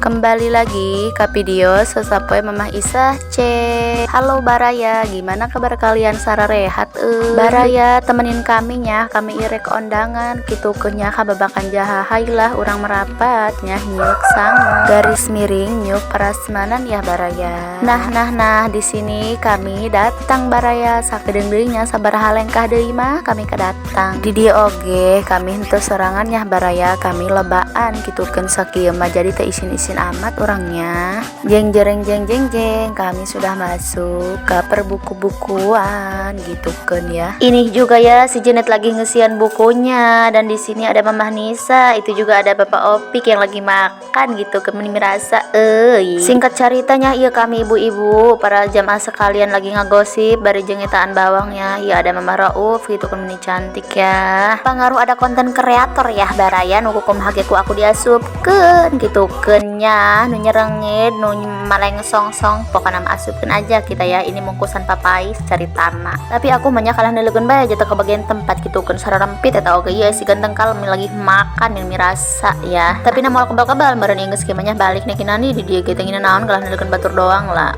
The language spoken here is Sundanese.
Kembali lagi ke video Sasapoe Mamah Isah C. Halo Baraya, gimana kabar kalian? Sararehat eh? Baraya, temenin kami nya, kami irek kondangan gitu kenya ka Babakan Jaha lah urang merapat nya, nyuk sangu garis miring nyuk prasmanan ya, Baraya. Nah nah nah, di sini kami datang, Baraya. Sakedeung deui nya, sabaraha lengkah deui mah kami kedatang di dieu oge. Kami henteu sorangan ya, Baraya, kami lebaan gitu kan. Sakieu mah jadi teu isin-isin amat orangnya. Jeng jereng jeng jeng jeng, kami sudah masuk ke perbuku-bukuan gitu kan ya. Ini juga ya si Janet lagi ngesian bukunya dan di sini ada Mamah Nisa, itu juga ada Bapak Opik yang lagi makan gitu ke rasa eh. Singkat ceritanya, iya, kami ibu-ibu para jamaah sekalian lagi ngagosip bari jeung etaan bawang ya. Iya, ada Mama Rauf gitu kan, meni cantik ya. Pengaruh ada konten kreator ya, Baraya, nu kumaha ge ku aku diasupkeun gitu nya, nu nyerengit nu maleng song-song, pokoknya mah asupkeun aja kita ya. Ini mungkusan papais cari tanah, tapi aku mah kalah neulekeun bae jatuh ke bagian tempat gitu kan, sararempit eta oge. Iya, si ganteng kalem lagi makan yang mirasa ya, tapi na moal kebal-kebal meureun geus kieu balik nih kinani di dieu ge teh naon, kalah neulekeun batur doang lah.